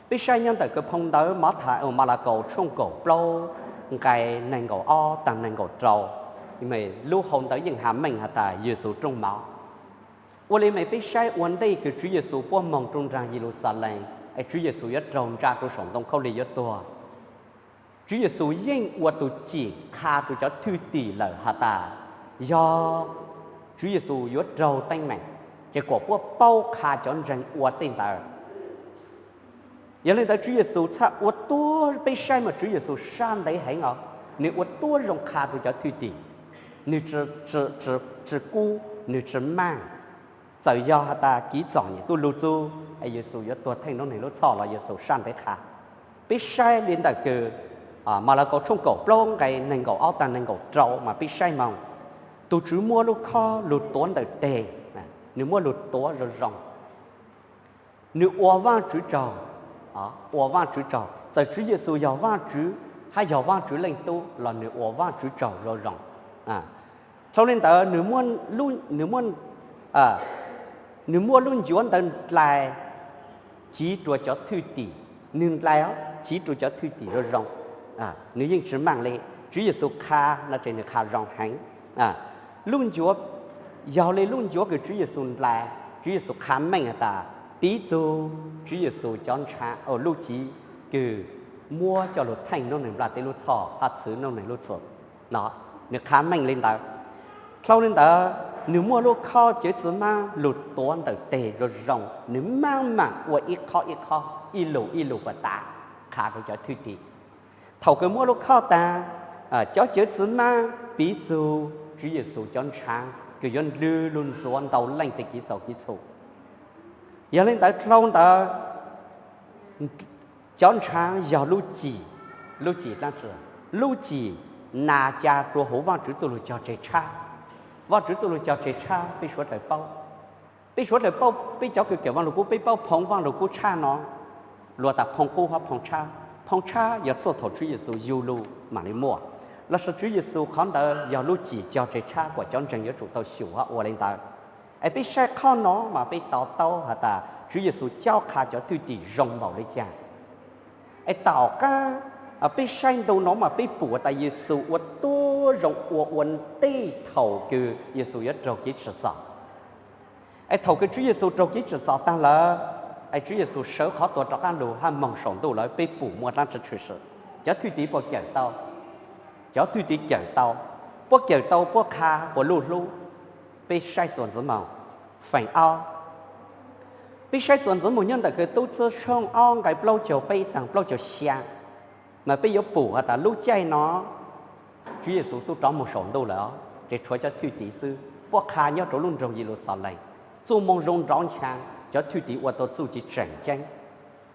Peb saib nyob ntawm kawg phoo ntawv Mathais, Malakaus tshooj kaum plaub nqai nees nkaum ob tag nees nkaum rau, lub hau ntawv yeej has meej has tas Yexus rooj mov. Ua li mas peb saib ua ntej kws Tswv Yexus puab moog rua nraag Yeluxalees es Tswv Yexus yuav raug ntsa rua saum ntoo khaub lig yuav tuag, Tswv Yexus yeej ua tus cim qha rua cov thwj tim lawm has tas yog Tswv Yexus yuav raug teeb meem, ces kuas puab paub qha cov ntseeg ua tej ntawd. Yog li ntawd Tswv Yexus txhaj ua tuab, peb saib mas Tswv Yexus sab ntev heev os, nwg ua tuab zoo qha rua cov thwj tim, nwg tsi kub, nwg tsi maaj. Txawm yog has tas kiv txom nyem tuj lug txug, Yexus yuav tuag theej noob neeg lub txhoj los Yexus sab ntev qha. Peb saib li ntawm kws Malakaus tshooj kaum plaub nqai nees nkaum ob tag nees nkaum rau mas peb saib moog, tug Tswv muab lub khob lug tuav ntawm teg, nwg muab lug tuav zoo zoo, nwg ua Vaajtswv tsaug, ua Vaajtswv tsaug. Txawm Tswv Yexus yog Vaajtswv hab yog Vaajtswv Leej Tub los nwg ua Vaajtswv tsaug zoo zoo. Dlhau li ntawd, nwg muab lub ncuav ntawd ndlais, civ rua cov thwj tim, nwg ndlais os, civ rua cov thwj tim zoo zoo. Nwg yeej tsi maaj li. Tswv Yexus qha no ces nwg qha zoo heev. Lub ncuav, yog li lub ncuav kws Tswv Yexus ndlais, Tswv Yexus qha meej has tas piv txug Tswv Yexus cov ntshav, lub civ kws muab coj lug theej noob neeg nplaj teb lub txhoj hab txhwv noob neeg lub txim no, nwg qha meej li ntawd. Dlhau li ntawd, nwg muab lub khob cawv txiv maab lug tuav ntawm teg zoo zoo, nwg maaj maam ua ib khob ib khob, ib lug ib lug puas tas, qha rua cov thwj tim. Thaum kws muab lub khob tas, cov cawv txiv maab piv txug Tswv Yexus cov ntshaav kws yuav ndlwg lug ntxuav ntau leej tej kev txaus kev txhum. Yog li ntawd dlhau ntawd, cov ntshaav yog lub cim, lub cim dlaab tsi? Lub cim nas ca rua huv Vaajtswv txuj lug cog tseg tshab. Vaajtswv txuj lug cog tseg tshab peb suav dlawg paub. Peb suav dlawg paub, peb cov kws kawm Vaaj Lug Kub peb paub phoo Vaaj Lug Kub tshab no, luag tas phoo qub hab phoo tshab. Phoo tshab yog txuj thaum Tswv Yexus yug lug maam li muaj, lossis Tswv Yexus qhov ntawd yog lub cim cog tseg tshab kuas cov ntseeg yuav tsum tau xyum hab ua li ntawd. Es peb saib qhov no mas peb to taub has tas Tswv Yexus cob qha cov thwj tim zoo npaum li cas. Es tom qab peb saib ntu no mas peb pum tas Yexus ua tuab zoo ua ua ntej thaum kws Yexus yuav raug kev tsim txom. Es thaum kws Tswv Yexus raug kev tsim txom taag lawm, es Tswv Yexus sawv qhov tuag rov qaab lug hab moog saum ntuj lawm, peb pum muaj dlaab tsi tshwm sim? Cov thwj tim puas kawm tau? Cov thwj tim kawm tau. Puab kawm tau, puab qha puas luj hlub? Peb saib txuas ntxiv moog, feem ob, peb saib txuas ntxiv moog nyob ntawm kws Tub Txib tshooj ob nqai plaub caug peb taag plaub caug xyaa, mas peb yuav pum has tas lub caij no Tswv Yexus tub rov moog saum ntuj lawm, ces tshuav cov thwj tim xwb, puab qha nyob rua lub nroog Yeluxalees, txuj moo zoo nrov nchaa, cov thwj tim ua tau txuj ci tseem ceeb.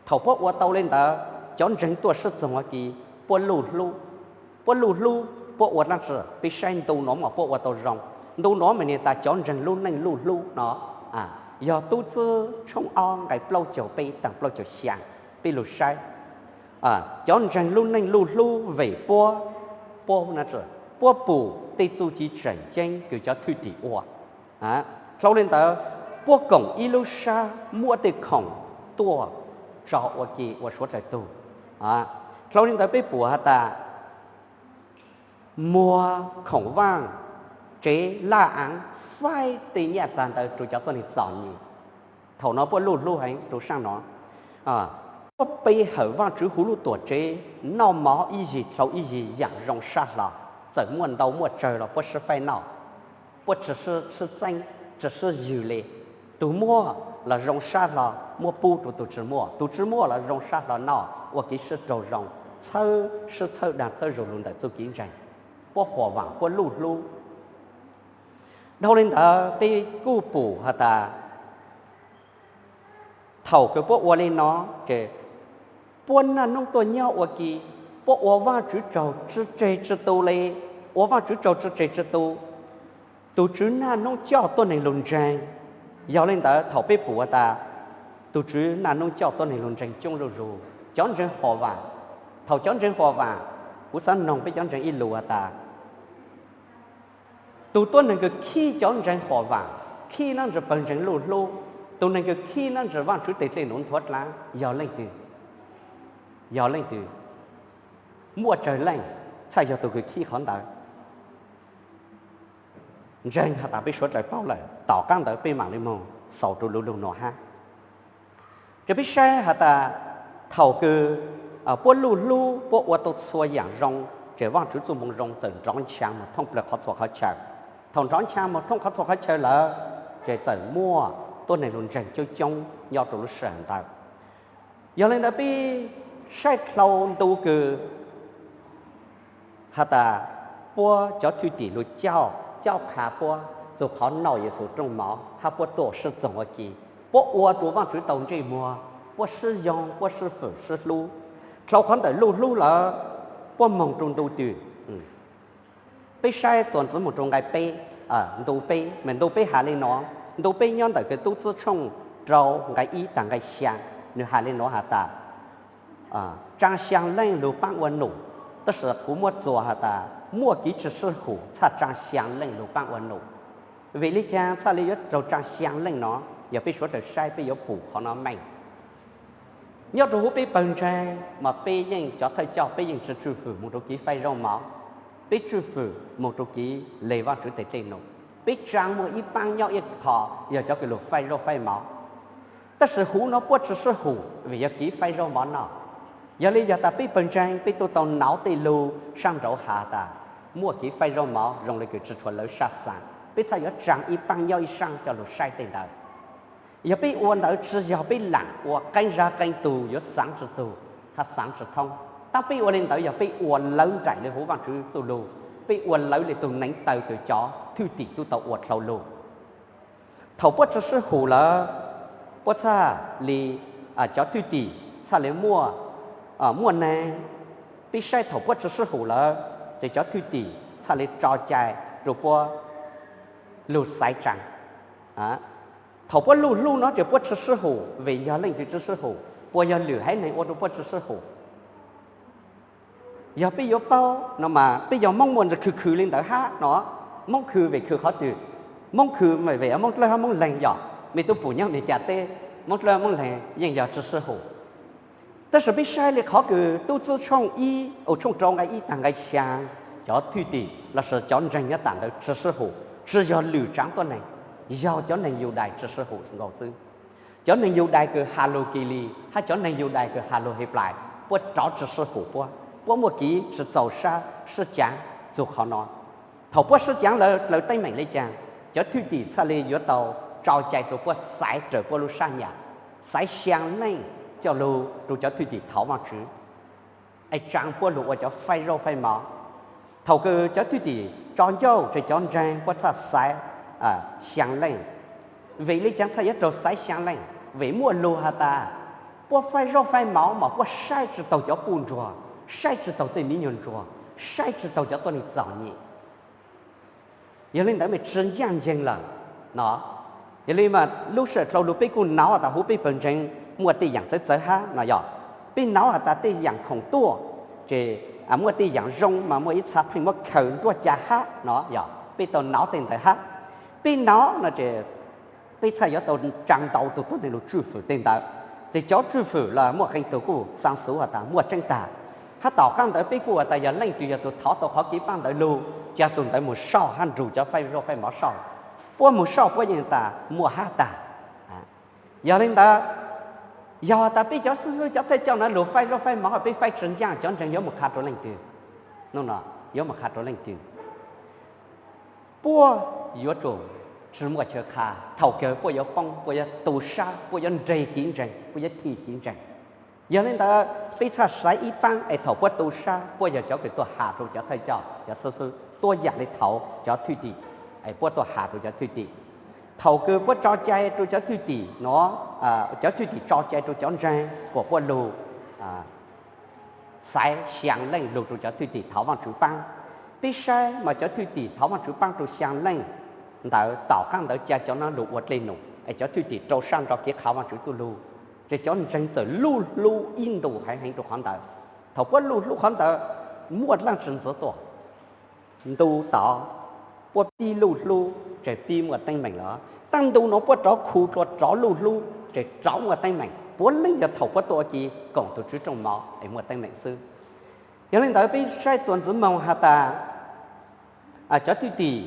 Thaum puab ua tau li ntawd, cov ntseeg tuaj sib txoog ua ke, puab luj hlub, puab luj hlub, puab ua dlaab tsi? Peb saib ntu no mas puab ua tau zoo. Ntu no mas nwg tas cov ntseeg lub neej luj hlub no, yog Tub Txib tshooj ob nqai plaub caug peb taag plaub caug xyaa, peb lug saib. Cov ntseeg lub neej luj hlub vem puab, puab, puab pum tej txuj ci tseem ceeb kws cov thwj tim ua. Dlhau li ntawd, puab koom ib lub sab muab tej khoom tuaj tso ua ke ua suav dlawg tug. Dlhau li ntawd peb pum has tas muag khoom vaaj tsev laj aav faib tej nyaj txag ntawd rua cov tuab neeg txom nyem. Thaum no puab luj hlub heev rua saab no. Puab pe hawm Vaajtswv huv lub tuam tsev, noj mov ib yig dlhau ib yig yaam zoo sab hlo. Txawm muaj ntau muaj tsawg los puab sib faib noj. Puab tsi sib txeeb, tsi sib ywg li. Tug muaj los zoo sab hlo muab pub rua tug tsi muaj, tug tsi muaj los zoo sab hlo noj ua kev sib raug zoo, txhawb sib txhawb daag txhawb zug lug ntawm txuj kev ntseeg. Puab huam vaam, puab luj hlub. Dlhau li ntawd peb kuj pum has tas thaum kws puab ua li no ces puab naj noob tuaj nyob ua ke, puab ua Vaajtswv tsaug tsi tseg tsi tu li, ua Vaajtswv tsaug tsi tseg tsi tu. Tug Tswv naj noob coj tuab neeg lug ntseeg. Yog li ntawd thaum peb pum has tas tug Tswv naj noob coj tuab neeg lug ntseeg coob zuj zug, cov ntseeg huam vaam. Thaum cov ntseeg huam vaam, kuv xaav noog peb cov ntseeg ib lus has tas tug tuab neeg kws khib cov ntseeg huam vaam, khib nab ntsis pawg ntseeg luj hlub, tug neeg kws khib nab ntsis Vaajtswv teg dlej nuav nthuav dlaav yog leej twg? Yog leej twg muaj tsawg leej, txhaj yog tus kws khib qhov ntawd. Ntseeg has tas peb suav dlawg paub lawm, tom qaab ntawd peb maam le moog xaus rua lub lug nuav hab. Ces peb saib has tas thaum kws puab luj hlub, puab ua tau txhua yaam zoo, ces Vaajtswv txuj moo zoo txawm nrov ncha moog thoob plawg qhov txhua qhov chaw. Thaum nrov ncha moog thoob qhov txhua qhov chaw lawm, ces txawm muaj tuab neeg lug ntseeg coob coob nyob rua lub sij hawm ntawd. Yog le ntawd peb saib dlhau ntu kws has tas puab cov thwj tim lug cauj, cauj qha puab txug qhov naum Yexus rooj mov hab puab tuaj sib txoog ua ke, puab ua rua Vaajtswv tau ntsej muag, puab sib yoog, puab sib fwm sib hlub. Dlhau qhov ntawm luj hlub lawm, puab moog rua ntu twg? Peb saib txuas ntxiv moog rua nqai peb, ntu peb, mas ntu peb has le nuav, ntu peb nyob ntawm Tub Txwv tshooj rau nqai ib taag nqai xyaa, nwg has le nuav has tas, tsaa xyaa leej lug paab ua num, tab sis kuv muab txuas has tas muaj kev tsi sib hum txhaj tsaa xyaa leej lug paab ua num. Vim le caag txhaj le yuav raug tsaa xyaa leej no? Yog peb suav dlawg saib peb yuav pum qhov no meej. Nyob rua huv peb pawg ntseeg mas peb yeej cov thawj coj peb yeej tsi tswj fwm moog rua kev faib zaub mov, peb tswj fwm moog rua kev le Vaajtswv teg dlej num. Peb tsaa muaj ib paab nyob ib qho yog cov kws lug faib zaub faib mov. Tab sis huv no puab tsi sib hum vim yog kev faib zaub mov noj. Yog le yog tas peb pawg ntseeg peb tub tau nov tej lug saab nraud has tas muaj kev faib zaub mov zoo le kws tsi tshua lawv sab xaav, peb txhaj yuav tsaa ib paab nyob ib saab coj lug saib tej ntawd. Yog peb ua ntawd tsi yog peb laam ua, qee zag qee tug yuav xaav tsi txug hab xaav tsi thoob. Tab peb ua le ntawd yog peb ua lawv nraim le huv Vaajtswv txuj lug, peb ua lawv le tug neev taw kws cov thwj tim tub tau ua dlhau lug. Thaum puab tsi sib hum lawm, puab txhaj le, cov thwj tim txhaj le muaj, muaj neeg. Peb saib thaum puab tsi sib hum lawm, ces cov thwj tim txhaj le tso cai rua puab lug xaiv tsaa. Thaum puab luj hlub no ces puab tsi sib hum vim yog leej twg tsi sib hum? Puas yog lwm haiv neeg ua rua puab tsi sib hum? Yog peb yuav paub no mas peb yog Moob muaj ntsis khwv khwv le ntawd hab no. Moob khwv vim khwv qhov twg? Moob khwv vim Moob Dlawb hab Moob Leeg yog, mej tub pum nyob Meskas teb, Moob Dlawb Moob Leeg yeej yog tsi sib hum. Tab sis peb saib le qhov kws Tub Txwv tshooj ib, tshooj rau nqai ib taag nqai xyaa, cov thwj tim lossis cov ntseeg nyob taam ntawd tsi sib hum, tsi yog lwm tsaav tuab neeg, yog cov neeg Yudais tsi sib hum nkaus xwb. Cov neeg Yudais kws has lug Kilis hab cov neeg Yudais kws has lug Heplais, puab rov tsi sib hum puab, puab muaj kev tsi txaus sab sib caav txug qhov no. Thaum puab sib caav lawm, lawv teeb meem le caag? Cov thwj tim txhaj le yuav tau tso cai rua puab xaiv raws puab lub sab nyam, xaiv xyaa leej coj lug rua cov thwj tim thov Vaajtswv, es tsaa puab lug ua cov faib zaub faib mov. Thaum kws cov thwj tim tso ncauj ces cov ntseeg puab txhaj xaiv xyaa leej. Vim le caag txhaj yuav raug xaiv xyaa leej? Vim muaj lug has tas puab faib zaub faib mov mas puab saib tsi taug cov puj ntsuag, saib tsi taug tej miv nyuas ntsuag, saib tsi taug cov tuab neeg txom nyem. Yog le ntawd mas tsi ncaaj nceeg lawm no. Yog le mas lub sij hawm dlhau lug peb kuj nov tas huv peb pawg ntseeg muaj tej yaam txawv txawv hab no yog. Peb nov has tas tej yaam khoom tuaj, ces muaj tej yaam zoo mas muaj ib txha pheej muab khaws nruab ca hab no yog, peb tau nov tej ntawd hab. Peb nov no ces peb txhaj yuav tau tsaa ntau tug tuab neeg lug tswj fwm tej ntawd. Ces cov tswj fwm los muaj qee tug kuj xaa xuv has tas muaj tseeb tag. Hab tom qaab ntawd peb kuj has tas yog leej twg yog tug thov tau qhov kev paab ntawd lug, ca tug ntawd moog soj hab nrug cov faib zaub faib mov soj. Puab moog soj puab yeej tas muaj hab tag. Yog le ntawd, yog tas peb cov xib fwb cov thawj coj no lug faib zaub faib mov, peb faib tsi ncaaj, cov ntseeg yuav moog qha rua leej twg? Yuav moog qha rua leej twg? Puab yuav tsum tsi muaj chaw qha, thaum kawg puab yuav poob, puab yuav tu sab, puab yuav nres kev ntseeg, puab yuav thim kev ntseeg. Yog le ntawd peb txhaj xaiv ib paab es thaum puab tu sab puab yog cov kws tuaj has rua cov thawj coj, cov xib fwb, tuab yaam le thaud cov thwj tim, es puab tuaj has rua cov thwj tim. Thaum kws puab tso cai rua cov thwj tim no, cov thwj tim tso cai rua cov ntseeg kuas puab lug xaiv xyaa leej lug rua cov thwj tim thov Vaajtswv paab. Peb saib mas cov thwj tim thov Vaajtswv paab rua xyaa leej ntawd, tom qaab ntawd ca cov no lug ua dlej num, es cov thwj tim rau sab nrug kev qha Vaajtswv txuj lug, ces cov ntseeg txawm luj hlub ib ntu heev heev rua qhov ntawd. Thaum puab luj hlub qhov ntawd, muaj dlaab tsi ntxiv tuaj? Ntu tod puab pib luj hlub ces pib muaj teeb meem lawm. Taab ntu nuav puab rov khu dlua rov luj hlub ces rov muaj teeb meem. Puav leej yog thaum puab tuaj ua ke koom tus Tswv rooj mov es muaj teeb meem xwb. Yog li ntawd peb saib txuas ntxiv moo has tas cov thwj tim,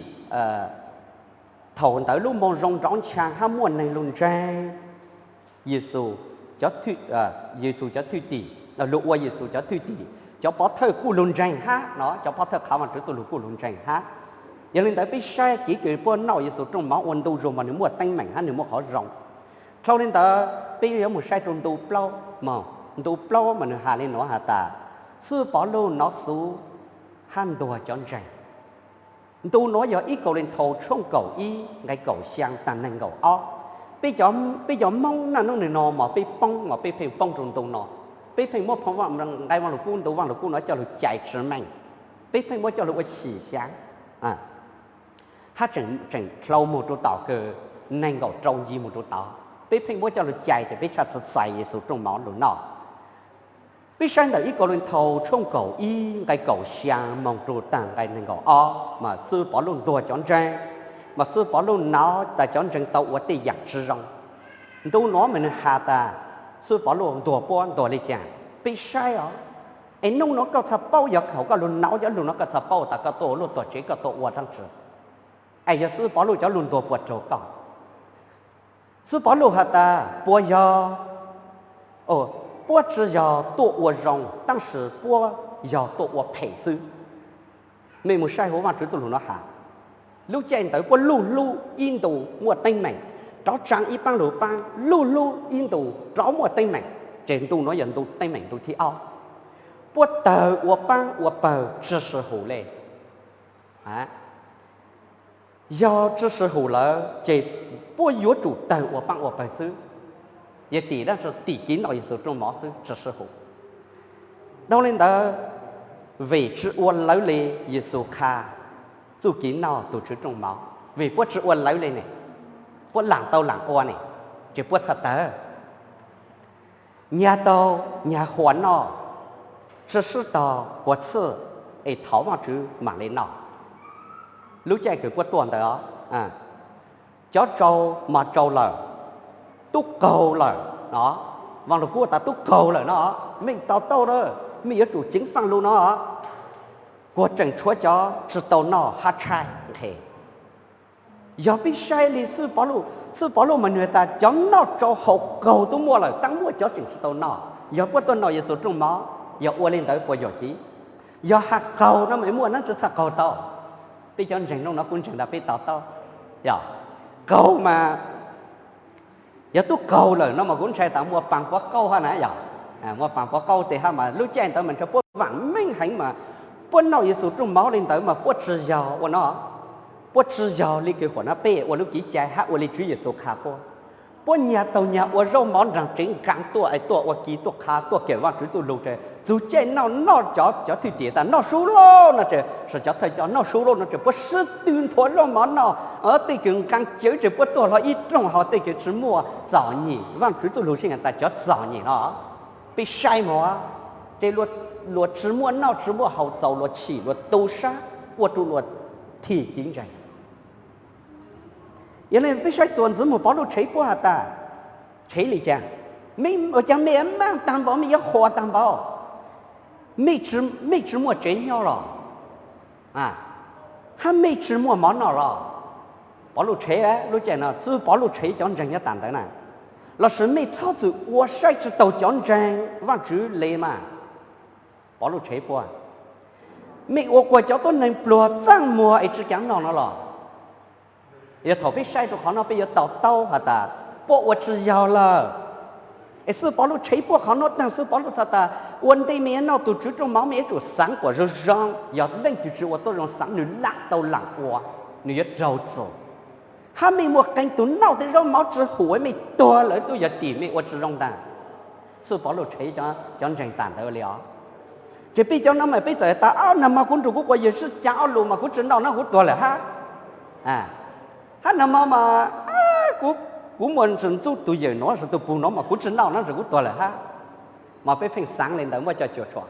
thaum ntawd lub moo zoo nrov ncha hab muaj neeg lug ntseeg Yexus, Yexus cov thwj tim, lug ua Yexus cov thwj tim, cov pov thawj kuj lug ntseeg hab no, cov pov thawj qhov Vaajtswv txuj lug kuj lug ntseeg hab. Yog li ntawd peb saib kev kws puab noj Yexus rooj mov ua ntu zug mas nwg muaj teeb meem hab nwg muaj qhov zoo. Dlhau li ntawd peb yuav mus saib rua ntu plaub, ntu plaub mas nwg has li nuav has tas, xib hwb Pov Luj nov xuv hab ntuag cov ntseeg. Ntu nuav yog ib Kauleethaus tshooj kaum ib nqe kaum xyaa taag neeg kaum ob. Peb cov Moob naj nub nwg no mas peb poob mas peb pheej poob rua ntu no. Peb pheej muab phoo nqe Vaaj Lug Kub, ntu Vaaj Lug Kub no coj lug cais tsi meej, peb pheej muab coj lug ua xyim xyaav. Hab tseem dlhau moog rua tom kws neeg nkaum rau nci moog rua tod, peb pheej muab coj lug cais ces peb tshaj txhad txais Yexus rooj mov lug noj. Peb saib ntawm ib Kauleethaus tshooj kaum ib nqe kaum xyaa moog rua taag nqe neeg nkaum ob mas xib hwb Pov Luj ntuag cov ntseeg, mas xib hwb Pov Luj nov tas cov ntseeg tau ua tej yaam tsi zoo. Ntu nuav mas nwg has tas xib hwb Pov Luj ntuag puab ntuag le caag? Peb saib os, es nub nuav koj txhaj paub, yog thaum koj lug nov cov lug nuav koj txhaj paub tas koj tuaj ua luaj tuag tsev koj tuaj ua dlaab tsi. Es yog xib hwb Pov Luj cov lug ntuag puas raug koj? Xib hwb Pov Luj has tas puas yog, puab tsi yog tuaj ua zoo, tab sis puab yog tuaj ua phem xwb. Mej mus saib huv Vaajtswv txuj lug nuav has, lub caij ntawd puab luj hlub ib ntu muaj teeb meem, rov tsaa ib paab lug paab luj hlub ib ntu rov muaj teeb meem, ces ntu nuav yog ntu teeb meem ntu thib ob. Puab tawg ua paab ua pawg tsi sw hum le. Yog tsi sw hum lawm ces puab yuav tsum tawg ua paab ua pawg xwb. Yog tim dlaab tsi? Tim kev noj Yexus rooj mov xwb tsi sw hum. Dlhau le ntawd, vim tsi ua lawv le Yexus qha txuj kev noj tug Tswv rooj mov, vim puab tsi ua lawv le ne, puab laam tau laam ua ne, ces puab txhaj tawg. Nyag tau nyag huam noj, tsi sib tog quav txhij, es thov Vaajtswv maam le noj. Lub caij kws puab tuaj ntawd, cov tsau mas tsau lawm, tub qaug lawm no. Vaaj Lug Kub tas tub qaug lawm no, mej to taub na, mej yuav tsum ceev faaj lug no. Kuas tseem tshuav cov tsi tau noj hab tshaib nqhe. Yog peb saib le xib hwb Pov Luj mas nwg tas cov noj tsau haus qaug tub muaj lawm, tab muaj cov tseem tsi tau noj. Yog puab tuaj noj Yexus rooj mov, yog ua le ntawd puas yog kev? Yog has qaug no mas muaj dlaab tsi txhaj qaug tau? Peb cov ntseeg nub no kuv ntseeg tas peb to taub. Yog qaug mas, yog tub qaug lawm no mas kuv ntshai tas muaj paag puav qaub hab na yog. Muaj paag puav qaub tes hab mas lub caij ntawd mas ntshe puab vaam meej heev mas puab noj Yexus rooj mov le ntawd mas puab tsi yog ua no, puab tsi yog le kws huam nab peb ua lub kev cai hab ua le Tswv Yexus qha puab. Puab nyag taug nyag ua zaub mov nraag tsev nqaa tuaj es tuaj ua ke tuaj qha tuaj kawm Vaajtswv txuj lug. Txug caij noj noj cov, cov thwj tim tas noj su lauj no ces, cov thawj coj noj su lauj no ces puab sib tw nthuav zaub mov noj. Tej kws nqaa cawv ces puab tuaj hlo ib rooj, ho tej kws tsi muaj txom nyem, Vaajtswv txuj lug saib tas cov txom nyem no, peb saib moog, ces luag tsi muaj noj tsi muaj haus txaus luag chim luag tu sab, ua rua luag thim kev ntseeg. Yog le peb saib txuas ntxiv moog Pov Luj tshev puab has tas, tshev le caag? Mej ua caag mej maaj taag npaum, mej yuav qhuas taag npaum? Mej tsi muaj tsev nyob los? Hab mej tsi muaj mov noj los? Pov Luj tshev, lub caij no xib hwb Pov Luj tshev cov ntseeg nyob tas ntawd na, lossis mej txhob txwm ua saib tsi taug cov ntseeg Vaajtswv le mas. Pov Luj tshev puab, mej ua kuas cov tuab neeg pluag txaaj muag es tsi kaav noj no los? Yog thaum peb saib rua qhov no peb yuav to taub has tas puab ua tsi yog lawm. Es xib hwb Pov Luj tshev puab qhov no taag, xib hwb Pov Luj txhais tas ua ntej mej yuav noj tug Tswv rooj mov mej yuav tsum xaav kuas zoo zoo, yog leej twg tsi ua tuab zoo xaav nwg laam tau laam ua, nwg yuav raug txim. Hab mej muaj qee tug noj tej zaub mov tsi hum mej tuag lawm tub, yog tim mej ua tsi zoo ntaag. Xib hwb Pov Luj tshev cov ntseeg tas ntawd le os. Ces peb cov no mas peb txawm tas, nag hmo kuv nrug kuv quas yawg sib caav ob lus mas kuv tsi noj no kuv tuag lawm hab. Hab nag hmo mas kuv muaj ntxub tug yawm nuav, tug pug nuav mas kuv tsi noj no kuv tuag lawm hab. Mas peb pheej xaav le ntawd muaj coj cuag tshua.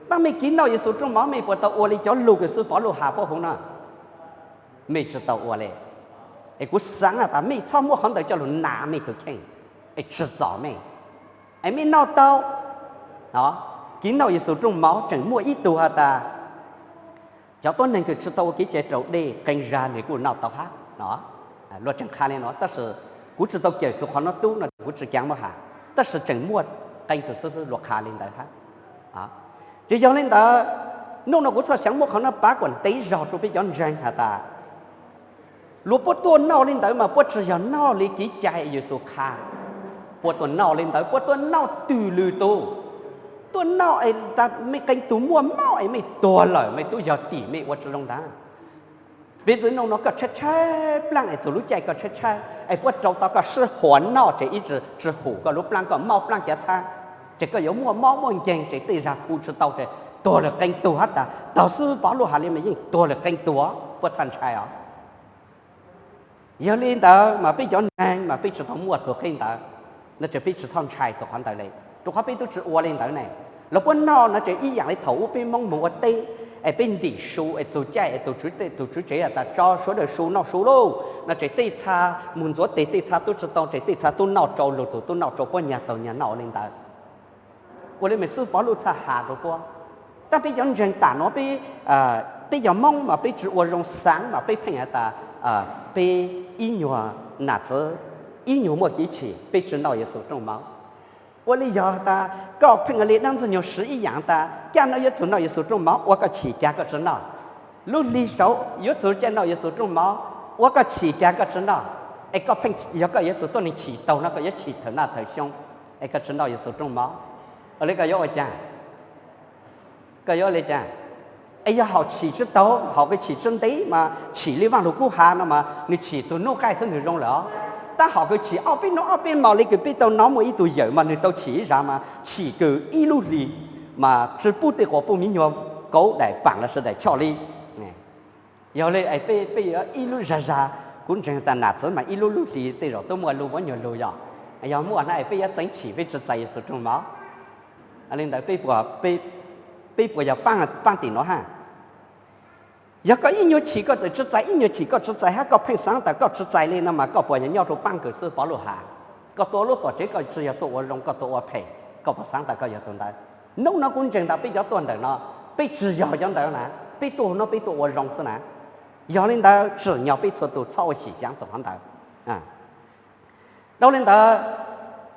Tab mej kev noj Yexus rooj mov mej puas tau ua le cov lug kws xib hwb Pov Luj has puab huv no? Mej tsi tau ua le. Es kuv xaav tas mej txhob muab qhov ntawd coj lug nas mej tug kheej, es tsi txom mej. Es mej noj tau, no, kev noj Yexus rooj mov tseem muaj ib tug has tas, cov tuab neeg kws tsi tau ua kev cai raus dej qee zag nwg kuj noj tau hab, no. Luag tseem qha le no tab sis kuv tsi tau cawm txug qhov nuav tub no kuv tsi kaav muab has, tab sis tseem muaj qee tug xwb luag qha le ntawd hab. Ces yog le ntawd, nub no kuv txhaj xaav muab qhov nuav pav kuas ntev zog rua peb cov ntseeg has tas, luag puab tuaj noj le ntawd mas puab tsi yog noj le kev cai Yexus qha. Puab tuaj noj le ntawd puab tuaj noj twg lwm tug. Tuaj noj es tas mej qee tug muaj mob es mej tuag lawm mej tub yog tim mej ua tsi zoo ntag. Piv txwv nub no koj tshaib tshaib plaab es txug lub caij koj tshaib tshaib es puab rau tau koj sib huas noj ces ib tsi hum koj lub plaab, koj mob plaab cav txhab, ces koj yuav muaj mob muaj nkeeg ces tej zag hu tsi tau ces tuag lawm qee tug hab tas tog xwb Pov Luj has le mas yeej tuag lawm qee tug, puab txhaj ntshai os. Yog le ntawd mas peb cov ntseeg mas peb tsi tau muaj txug qheb ntawd, no ces peb tsi txhob ntshai txug qhov ntawd le, rua qhov peb tub tsi ua le ntawd ne. Lawv puab noj no ces ib yaam le thaum ub peb Moob moog ua teb es peb ntim su es txug caij es tug tswv tsev has tas tso sawv daws su noj su lauj, no ces tej txha moog ntxuav teg tej txha tub tsi tau ces tej txha tub noj tsau lug txug tub noj tsau puab nyag taug nyag noj ua le ntawd. Ua le mas xwb Pov Luj txhaj has rua puab. Tab peb cov ntseeg tam nuav peb, peb cov Moob mas peb tsi ua zoo xaav mas peb pheej has tas peb ib nyuag nam txiv, ib nyuag muaj kev chim peb tsi noj Yexus rooj mov. Ua le yog tas koj pheej le dlaab ntxwg nyoog siv ib yaam tas caij no yuav txug noj Yexus rooj mov ua koj chim kag koj tsi noj. Lub hli saud yuav txug caij noj Yexus rooj mov ua koj chim kag koj tsi noj. Es koj pheej yog koj yog tug tuab neeg chim taug no koj yuav chim thawm naj thawm xyoo es koj tsi noj Yexus rooj mov. Ua le koj yuav ua caag? Koj yuav ua le caag? Es yog hom chim tsi taug, hom kws chim tsi ntev mas chim le Vaaj Lug Kub has no mas nwg chim txug nub qaij xwb nwg zoo lawm os. Tab hom kws chim ob peb nub ob peb mo le kws peb tau nov muaj ib tug yawm mas nwg tau chim ib zag mas chim kws ib lub hli mas tsi pub tej quas puj miv nyuag kauv daim paam los sis daim choj li. Yog le peb, peb yuav ib lub zag zag, kuv ntseeg tas nam txiv mas ib lub lub hli tej zaum tub muaj lug vuab nyuag lug yog, yog muaj na es peb yuav txeev chim peb tsi txais Yexus rooj mov. Le ntawd peb puas yog paab tim nuav hab? Yog koj ib nyuag chim koj txawm tsi txais, ib nyuag chim koj tsi txais hab koj pheej xaav tas koj tsi txais le no mas koj puas yog nyob rua paab kws xwb Pov Luj has? Koj tuaj lub tuam tsev koj tsi yog tuaj ua zoo, koj tuaj ua phem, koj puas xaav tas koj yog tug ntawd? Nub no kuv ntseeg tas peb cov tuaj ntawm no, peb tsi yog cov ntawd na, peb tuaj no peb tuaj ua zoo xwb na. Yog le ntawd tsim nyog peb txhua tug txhob ua xyem xyaav txug qhov ntawd. Dhau le ntawd,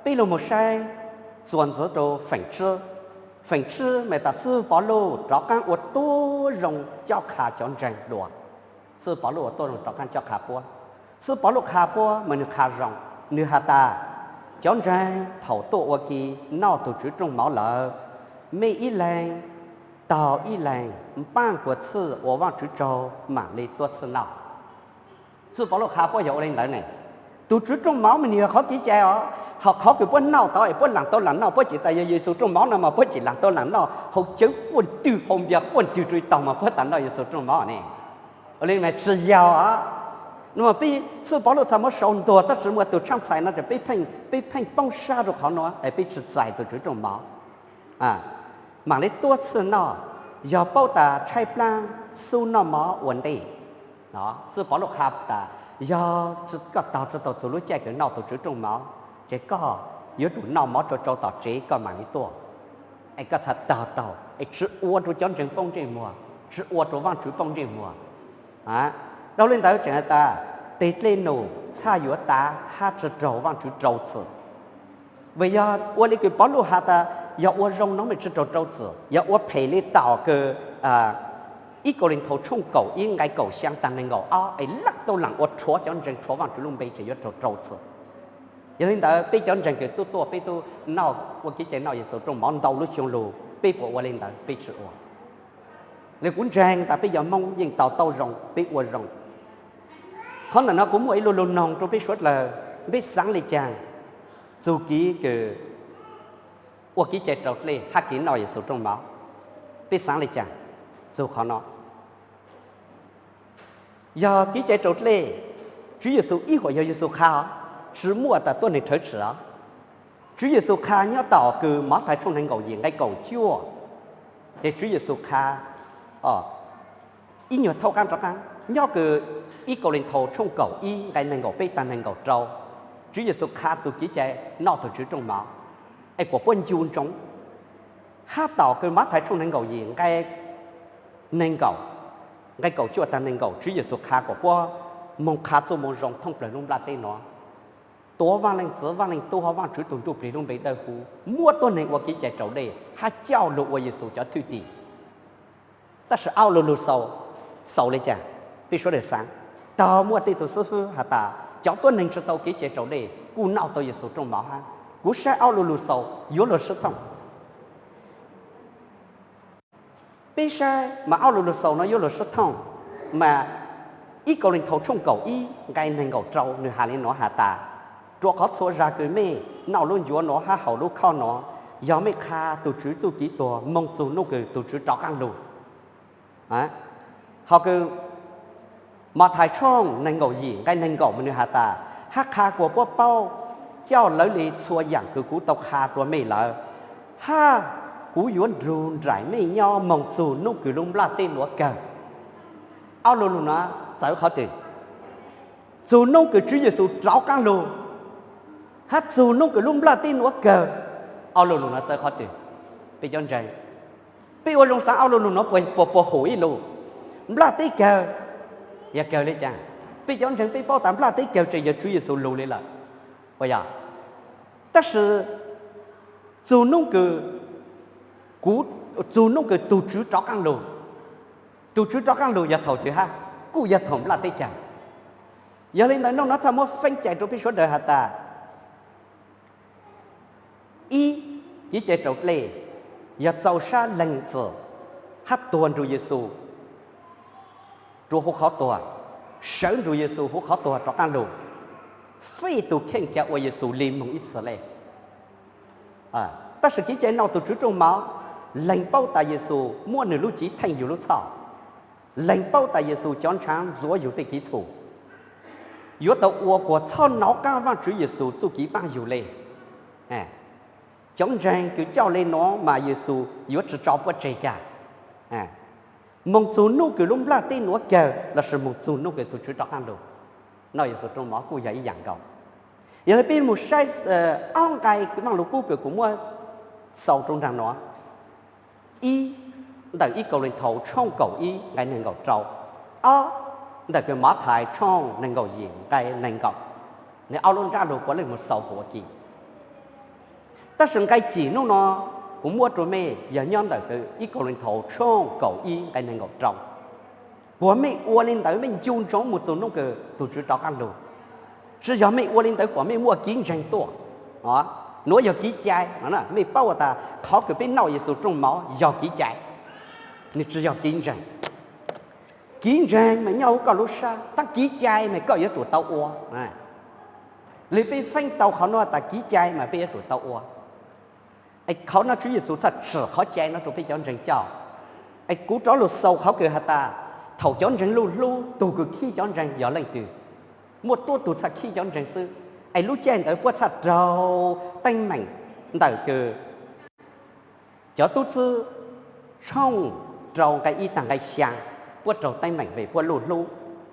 peb lug moog saib txuas ntxiv rua feem tsib. Feem tsib mas tas xwb Pov Luj rov qaab ua tuab zoo cob qha cov ntseeg dua. Xwb Pov Luj ua tuab zoo rov qaab cob qha puab. Xwb Pov Luj qha puab mas nwg qha zoo, nwg has tas, cov ntseeg, thaum tuaj ua ke noj tug Tswv rooj mov lawm, mej ib leeg taug ib leeg npaaj kua txhij ua Vaajtswv tsaug maam le tuab txhij noj. Xwb Pov Luj qha puab yog ua le ntawd ne. Tug Tswv rooj mov mas nwg yog qhov kev cai os, hos qhov kws puab noj tau es puab laam tau laam noj, puab tseem tas yog Yexus rooj mov no mas puab tseem laam tau laam noj, hauv cawv quaj ntwg, hauv npias quaj ntwg rua taug mas puab tas noj Yexus rooj mov ne. Ua le mas tsi yog. Nua peb, xwb Pov Luj txhaj muab sau ntuag tab tsi muaj tug tshaaj txhais no ces peb pheej poob sab rua qhov nuav es peb tsi txais tug Tswv rooj mov maam le tuab txhij noj, yog paub tas tshaib plaab xub noj mov ua ntej. Xwb Pov Luj qha tas, yog koj taug tsi tau txug lub caij kws noj tug Tswv rooj mov, ces koj yuav tsum noj mov rau tsau tom tsev koj maam le tuaj, es koj txhaj taug taug es tsi ua rua cov ntseeg poob ntsej muag, tsi ua rua Vaajtswv poob ntsej muag. Dhau le ntawd tseem has tas, teg dlej num txhaj yuav tav hab tsi raug Vaajtswv rau txim. Vim yog ua le kws Pov Luj has tas, yog ua zoo no mas tsi raug rau txim, yog ua phem le tom kws ib Kauleethaus tshooj kaum ib nqai kaum xyaa taag neeg nkaum ob es laaj tau laam ua rhuav cov ntseeg rhuav Vaajtswv lub npe ces yuav raug rau txim. Yog le ntawd peb cov ntseeg kws tub tuaj peb tub noj ua kev cai noj Yexus rooj mov ntau lub xyoo lug, peb puas ua le ntawd? Peb tsi ua. Le kuv ntseeg tas peb cov Moob yeej tau taub zoo, peb ua zoo. Qhov ntawm no kuv muaj ib lu lug noog rua peb suav dlawg, peb xaav le caag txug kev kws ua kev cai raus dlej hab kev noj Yexus rooj mov? Peb xaav le caag txug qhov no? Yog kev cai raus dlej, Tswv Yexus ib huam yog Yexus qha, tsi muaj tas tuab neeg rhawv tsim os. Tswv Yexus qha nyob tom kws Mathais tshooj neeg nkaum yim nqai kaum cuaj, ces Tswv Yexus qha ib nyuag thaub qaab rov qaab nyob kws ib Kauleethaus tshooj kaum ib nqai neeg nkaum peb taag neeg nkaum rau, Tswv Yexus qha txug kev cai noj tug Tswv rooj mov. Es kuas puab ncu ntsoov, hab tom kws Mathais tshooj neeg nkaum yim nqai neeg nkaum, nqai kaum cuaj taag neeg nkaum, Tswv Yexus qha kuas puab moog qha txuj moo zoo thoob plawg lub nplaj teb nuav, tuav Vaaj Leej Txiv, Vaaj Leej Tub hab Vaajtswv tug Ntsuj Plig lub npe dawb huv, muab tuab neeg ua kev cai raus dlej hab coj lug ua Yexus cov thwj tim. Tab sis ob lu lug xaus, xaus le caag? Peb suav dlawg xaav, tau muaj tej tug xib fwb has tas cov tuab neeg tsi tau kev cai raus dlej kuj noj tau Yexus rooj mov hab. Kuv saib ob lu lug xaus yuav luag sib thooj. Peb saib mas ob lu lug xaus nuav yuav luag sib thooj, mas ib Kauleethaus tshooj kaum ib nqai neeg nkaum rau nwg has le nuav has tas, rua qhov txhua zag kws mej noj lub ncuav nuav hab haus lub khob nuav, yog mej qha tug Tswv txuj kev tuag moog txug nub kws tug Tswv rov qaab lug. Hos kws Mathais tshooj neeg nkaum yim nqai neeg nkaum mas nwg has tas, hab qha kuas puab paub coj lawv le txhua yaam kws kuv tau qha rua mej lawm, hab kuv yuav nrug nraim mej nyob moog txug nub kws lub nplaj teb nuav kawg. Ob lu lug nuav txawv qhov twg? Txug nub kws Tswv Yexus rov qaab lug, hab txug nub kws lub nplaj teb nuav kawg. Ob lu lug nuav txawv qhov twg? Peb cov ntseeg, peb ua zoo xaav ob lu lug nuav puas, puas hum ib lus? Nplaj teb kawg, yog kawg le caag? Peb cov ntseeg peb paub tas nplaj teb kawg tseem yog Tswv Yexus lug le lawm, puas yog? Tab sis txug nub kws, kuv, txug nub kws tug Tswv rov qaab lug. Tug Tswv rov qaab lug yog thaum twg hab? Kuj yog thaum nplaj teb kawg. Yog le ntawd nub nuav txhaj muab feeb cai rua peb suav dlawg has tas, ib, kev cai raus dlej yog txaus sab leeg txim hab tuag nrug Yexus rua huv qhov tuag, sawv nrug Yexus huv qhov tuag rov qaab lug, fij tug kheej ca ua Yexus le moog ib txhis le. Tab sis kev cai noj tug Tswv rooj mov, leeg paub tas Yexus muab nwg lub cev theej yug lub txhoj, leeg paub tas Yexus cov ntshaav ntxuav yug tej kev txhum, yuav tau ua kuas txhob nov qaab Vaajtswv Yexus txuj kev paab yug le. Cov ntseeg kws coj le nuav mas Yexus yuav tsi tso puab tseg kag. Moog txug nub kws lub nplaj teb nuav kawg lossis moog txug nub kws tug Tswv rov qaab lug, noj Yexus rooj mov kuj yog ib yaam nkaus. Yog le peb moog saib ob nqai Vaaj Lug Kub kws kuv muab xaus rua nraag nuav. Ib, ntawm ib Kauleethaus tshooj kaum ib nqai neeg nkaum rau. Ob, ntawm kws Mathais tshooj neeg nkaum yim nqai neeg nkaum. Nwg ob lub ntsab lug puav leej moog xaus huv kis. Tab sis nqai cim nub nuav kuv muab rua mej yog nyob ntawm kws ib Kauleethaus tshooj kaum ib nqai neeg nkaum rau. Kuas mej ua le ntawd mej ncu ntsoov moog txug nub kws tug Tswv rov qaab lug. Tsi yog mej ua le ntawd kuas mej muaj kev ntseeg tuaj. Nuav yog kev cai, mej paub tas qhov kws peb noj Yexus rooj mov yog kev cai, nwg tsi yog kev ntseeg. Kev ntseeg mas nyob huv koj lub sab, tab kev cai mas koj yuav tsum tau ua. Le peb feeb tau qhov nuav tas kev cai mas peb yuav tsum tau ua. Es qhov nuav Tswv Yexus txhaj tsim qhov cai nuav rua peb cov ntseeg coj. Es kuv rov lug xaus qhov kws has tas, thaum cov ntseeg luj hlub tug kws khib cov ntseeg yog leej twg? Muaj tuab tug txhaj khib cov ntseeg xwb. Es lub caij ntawd puab txhaj raug teeb meem ntawm kws Cov Tub Txib tshooj rau nqai ib taag nqai xyaa, puab raug teeb meem vim puab luj hlub,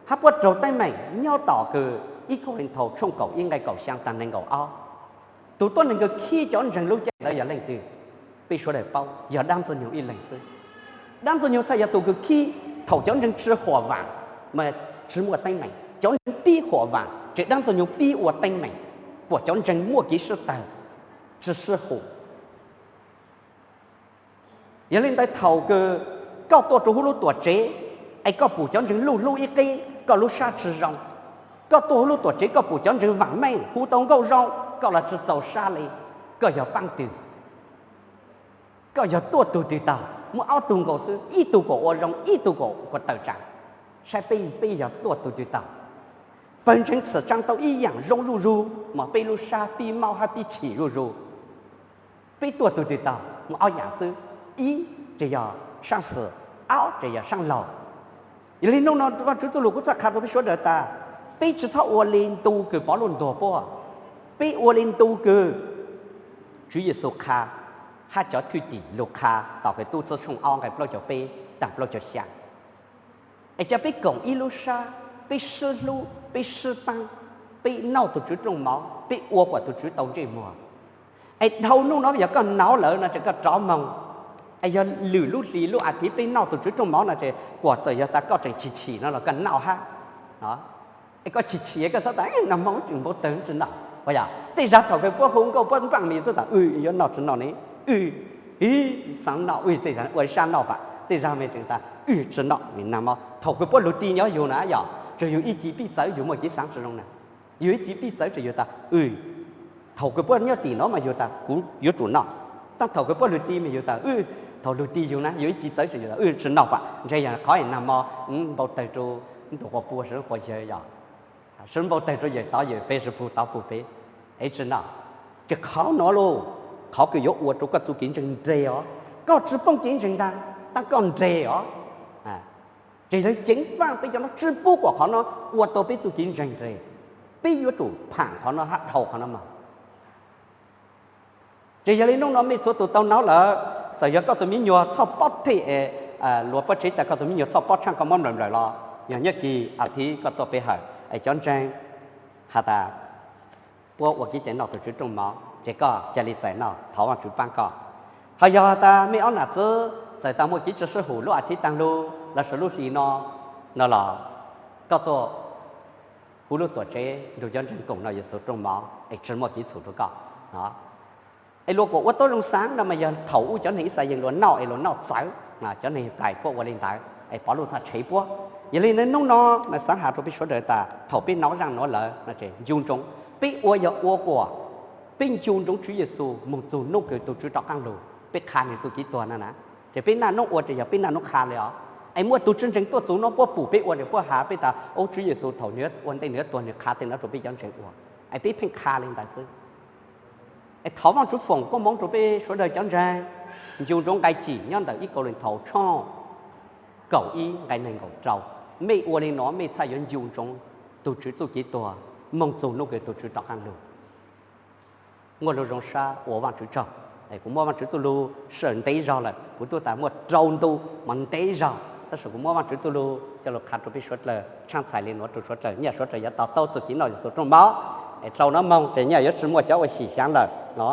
hab puab raug teeb meem nyob tom kws ib Kauleethaus tshooj kaum ib nqai kaum xyaa taag neeg nkaum ob. Tug tuab neeg kws khib cov ntseeg lub caij ntawd yog leej twg? Peb suav daws paub yog dlaab Ntxwg Nyoog ib leeg xwb. Dlaab Ntxwg Nyoog txhaj yog tug kws khib, thaum cov ntseeg tsi huam vaam mas tsi muaj teeb meem, cov ntseeg pib huam vaam ces dlaab Ntxwg Nyoog pib ua teeb meem, kuas cov ntseeg muaj kev sib tawg, tsi sib hum. Yog le ntawd thaum kws koj tuaj rua huv lub tuam tsev, es koj pum cov ntseeg luj hlub ib qib, koj lub sab tsi zoo. Koj tuaj huv lub tuam tsev koj pum cov ntseeg vaam meej, hu tau nkauj zoo, koj los tsi txaus sab le. Koj yog paab twg? Koj yog tuaj tug twg tau? Muaj ob tug nkaus xwb, ib tug kuas ua zoo, ib tug kuas tawm tsaam. Saib peb, peb yog tuaj tug twg tau? Pawg ntseeg txhim tsaa tau ib yaam zoo zuj zug, mas peb lub sab pib maub hab pib chim zuj zug. Peb tuaj tug twg tau? Muaj ob yaam xwb. Ib, ces yog saab xwm, ob, ces yog saab laug. Yog le nub no Vaajtswv txuj lug kuj txhaj qha rua peb suav daws tas, peb tsi txhob ua le ntu kws Pov Luj ntuag puab, peb ua le ntu kws Tswv Yexus qha, hab cov thwj tim lug qha tom kws Tub Txib tshooj ob nqai plaub caug peb taag plaub caug xyaa. Es ca peb koom ib lub sab, peb sib hlub, peb sib paab, peb noj tug Tswv rooj mov, peb ua kuas tug Tswv tau ntsej muag. Es dhau hnub no yog koj nov lawm no ces koj rov moog. Es yog lwm lub hlis lub as thiv peb noj tus Tswv rooj mov no ces kuam txawm yog tas koj tseem chim chim no los koj noj hab. Es koj chim chim koj xav tas noj hmo tseem npau tawg tsi noj. Yog tej zag thaum kawg puab hu nkauj puab npaaj mis txawj tas wb yuav noj tsi noj ne, wb, ib, xaav noj wb tej zag ua sab noj pam tej zag me tseem tas wb tsi noj vim nag hmo. Thaum kawg puab lug ti nyob yug na yog tsuas yug ib ci pib txawv yug muaj kev xaav tsi zoo na. Yug ib ci pib txawv tsuas yug tas wb, thaum kawg puab nyob tim no mas yug tas kuv yuav tsum noj. Tab thaum kawg puab lug ti mas yug tas wb, thaum lug ti yug na yug ib ci txawv tsuas yug tas wb tsi noj pam ntshe yog qhov nag hmo npau tawg rua ntug quas pua sawv quas yawg yog, sawv npau tawg rua yawm tod yawm peb sawv pug tod pug peb, es tsi noj. Ces qhov nuav lauj, qhov kws yuav ua rua koj txuj kev ntseeg nreg os. Koj tsi poob kev ntseeg ntag, tab koj nreg os. Ces yog ceev faj peb cov no tsi pub kuas qhov no ua tau peb txuj kev ntseeg nreg. Peb yuav tsum pham qhov no hab dhau qhov no mog. Ces yog li hnub no mej txhua tug tau nov lawm, txawm yog koj tug miv nyuas txhob pob thej es luas pob tsev tas koj tug miv nyuas txhob pob tshaaj koj muab nplawm nplawm los yog nyob kis as thiv koj tuaj pe hawm es cov ntseeg has tas puab ua kev cai noj tus Tswv rooj mov ces koj ca le txais noj thov Vaajtswv paab koj. Ho yog tas mej ob nam txiv txawm tas muaj kev tsi sib hum lub as thiv taag lug lossis lub hli no, no los koj tuaj huv lub tuam tsev nrug cov ntseeg koom noj Yexus rooj mov es tsi muaj kev txhum rua koj. Es luas kuas ua tau zoo xaav no mas yog thaum ub cov neeg Yixalayees luas noj es luas noj txawv, cov neeg Henplais puab ua le ntawd es Pov Luj txhaj tshev puab. Yog li hnub no mas xaav has rua peb sawv daws tas thaum peb nov zaaj nuav lawm no ces ncu ntsoov, peb ua yog ua kuas peb ncu ntsoov Tswv Yexus moog txug nub kws tug Tswv rov qaab lug, peb qha nwg txuj kev tuag na na. Ces peb naj nub ua ces yog peb naj nub qha le os. Es muaj tug tsi ntseeg tuaj txug no puab pum peb ua ces puab has peb tas ub Tswv Yexus thaum nwg ua ntej nwg yuav tuag nwg qha tej no rua peb cov ntseeg ua. Es peb pheej qha le ntawd xwb. Es thov Vaajtswv foom koob moov rua peb sawv daws cov ntseeg, ncu ntsoov nqai cim nyob ntawm ib Kauleethaus tshooj kaum ib nqai neeg nkaum rau. Mej ua le no mej txhaj yuav ncu ntsoov tug Tswv txuj kev tuag moog txug nub kws tug Tswv rov qaab lug. Muaj lug zoo sab ua Vaajtswv tsaug. Kuv muab Vaajtswv txuj lug sawv ntev zog lawm, kuv tub tas muaj rau ntu mas ntev zog, tab sis kuv muab Vaajtswv txuj lug coj lug qha rua peb suav dlawg, tshaaj txhais le nuav rua suav dlawg, nyaj suav dlawg yuav to taub txuj kev noj Yexus rooj mov. Es dlhau nuav moog ces nyaj yuav tsi muaj cov ua xyem xyaav lawm no.